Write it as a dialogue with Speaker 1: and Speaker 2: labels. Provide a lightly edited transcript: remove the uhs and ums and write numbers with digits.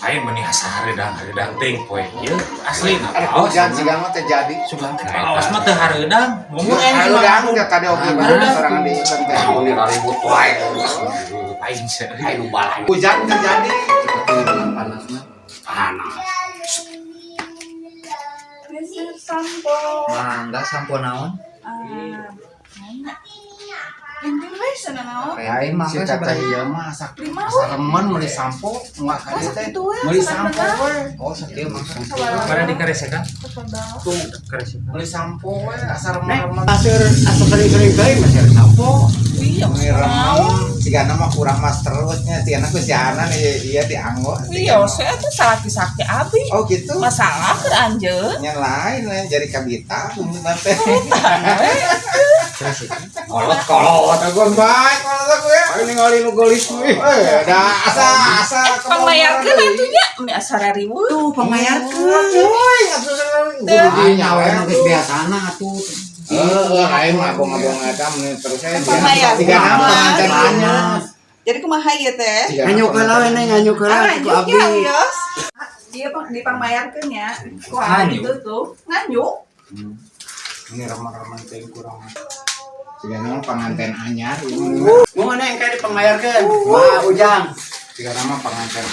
Speaker 1: Aing meni asa hareudang hareudang teuing poe ieu asli na
Speaker 2: Ada
Speaker 1: paos.
Speaker 2: hujan siga mah teh jadi.
Speaker 1: Sugan teh paos mah teu hareudang. Ngomong aing
Speaker 2: Hareudang teh tadi oge
Speaker 1: Hareudang.
Speaker 2: sorangan di ikan teh.
Speaker 3: Naon di ribut wae.
Speaker 1: Aing seueur.
Speaker 3: Aing nu balai.
Speaker 2: Hujan terjadi.
Speaker 3: Panas mah. Panas.
Speaker 4: Sampo.
Speaker 5: Mangga sampo naon?
Speaker 4: Ah, mana? Penting we sana naon?
Speaker 2: Aing
Speaker 5: Mangga
Speaker 2: si teteh
Speaker 5: sabaraha?
Speaker 2: ieu mah asa
Speaker 4: Lima
Speaker 2: asa remen meuli sampo enggak ka dieu
Speaker 4: Masa
Speaker 2: teh.
Speaker 4: kitu we,
Speaker 2: Meuli
Speaker 4: asa
Speaker 2: sampo
Speaker 4: bener.
Speaker 2: we.
Speaker 5: Oh, sakieu mangga.
Speaker 1: Pada dikaresekan?
Speaker 4: Tafadhol.
Speaker 2: Tuh,
Speaker 1: Karesekan.
Speaker 2: meuli sampo we asa remen-remen.
Speaker 3: Pasir asa sering-sering teuing masih ada sampo.
Speaker 4: Iya,
Speaker 2: Meuli
Speaker 4: naon?
Speaker 2: remen. Sigana mah kurang mas terusnya, sigana ku si Ana nih ieu dianggo.
Speaker 4: Iya, saya tuh salaki-saki abi.
Speaker 2: Oh gitu.
Speaker 4: Masalah ke anjeun.
Speaker 2: Nya lain lah jadi kabita nanti.
Speaker 3: Kolot-kolot.
Speaker 2: Agon baik kalau aku ya.
Speaker 3: Aing ningali nu geulis mah.
Speaker 2: Eh, da asa asa
Speaker 4: Pangmayarkeun atuh nya, meni asa rariweuh.
Speaker 5: Tuh, pangmayarkeun.
Speaker 2: Cuy, atuh kudu
Speaker 3: Aing
Speaker 2: nyawa.
Speaker 3: nyawa geus biasana atuh.
Speaker 2: Heeh, aing mah abong-abong eta mun terus saya
Speaker 4: Pangmayarkeun.
Speaker 2: tiga nama pengantin
Speaker 3: Panas.
Speaker 4: Jadi kumaha ieu teh?
Speaker 3: Nganyuk heula we neng nganyuk heula
Speaker 4: Ah,
Speaker 3: ku
Speaker 4: nganjuk
Speaker 3: abdi.
Speaker 4: ya, wios. Dia dipangmayarkeun ya. Ku
Speaker 5: Nganjuk.
Speaker 4: itu tuh, nganjuk.
Speaker 2: Ini remang-remang teh kurang. Tiga nama pengantin anyar ini.
Speaker 3: Mau neng kayak dipangmayarkeun. Wah, Ujang.
Speaker 2: Tiga nama pengantin.